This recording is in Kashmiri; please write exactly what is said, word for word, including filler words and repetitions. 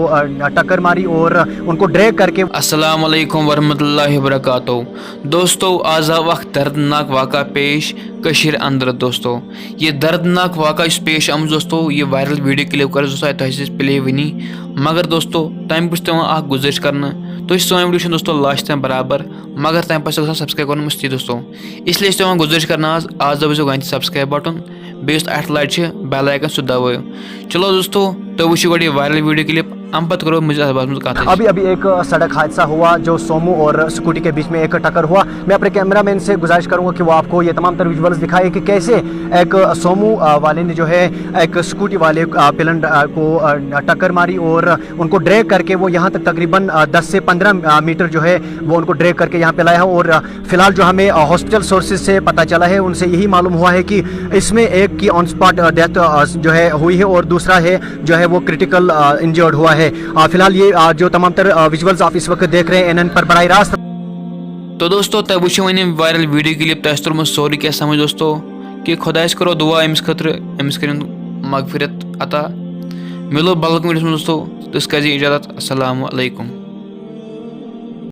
अ, टक्कर मारी और उनको ड्रैग करके السلام علیکم ورحمۃ اللہ وبرکاتہ۔ دوستو، آز آو اکھ دردناک واقعہ پیش کٔشیٖرِ اندر۔ دوستو، یہِ دردناک واقعہ یُس پیش آمُت دوستو، یہِ وائرل ویڈیو کلپ کٔرٕس دوستو اتہِ تۄہہِ سۭتۍ پلے وٕنی۔ مگر دوستو، تمہِ برونٛہہ چھِ تِوان اکھ گُزٲرِش کرنہٕ، تُہۍ چھِو سٲنۍ ویڈیو وٕچھان دوستو لاسٹ تام برابر، مگر تمہِ پتہٕ چھِ گژھان سبسکرائب کرُن مٔشتٕے دوستو۔ اس لیے چھِ تِوان گُزٲرِش کرنہٕ آز، آز دبٲیزیو گۄڈٕنیتھ سبسکرائب بٹن، بیٚیہِ یُس اتھ لٹہِ چھِ بیل آیکن سُہ دبٲیِو۔ چلو دوستو، تُہۍ وٕچھِو گۄڈٕ یہِ وائرل ویڈیو کلپ، امہِ پتہٕ کرو مٔزیٖد اتھ بارس منٛز کتھ أسۍ۔ अभी अभी एक सड़क हादसा हुआ जो सोमो और स्कूटी के बीच में एक टक्कर हुआ। मैं अपने कैमरामैन से गुजारिश करूंगा कि वो आपको ये तमाम तर विजुअल्स दिखाए कि कैसे एक सोमो अ, वाले ने जो है एक स्कूटी वाले अ, पिलन अ, को अ, टक्कर मारी और उनको ड्रैग करके वो यहाँ तक तकरीबन अ, दस से पन्द्रह अ, मीटर जो है वो उनको ड्रैग करके यहाँ पे लाया है। और अ, फिलहाल जो हमें अ, हॉस्पिटल सोर्सेज से पता चला है, उनसे यही मालूम हुआ है कि इसमें एक की ऑन स्पॉट डेथ जो है हुई है और दूसरा है जो है वो क्रिटिकल इंजर्ड हुआ है। अ, फिलहाल ये अ, जो तमाम तर विजुअल्स आप इस वक्त देख रहे हैं एनएन पर बरह रास्त। تو دوستو، تۄہہِ وٕچھِو وۄنۍ یِم وائرل ویڈیو کلپ، تۄہہِ آسہِ توٚرمُت سورُے کینٛہہ سمجھ دوستو، کہِ خۄدایَس کرو دُعا أمِس خٲطرٕ، أمِس کٔرِن مغفرت عطا۔ مِلو بدل کُنہِ ویڈیوَس منٛز دوستو، تِژھ کالہِ اجازت، السلام علیکم۔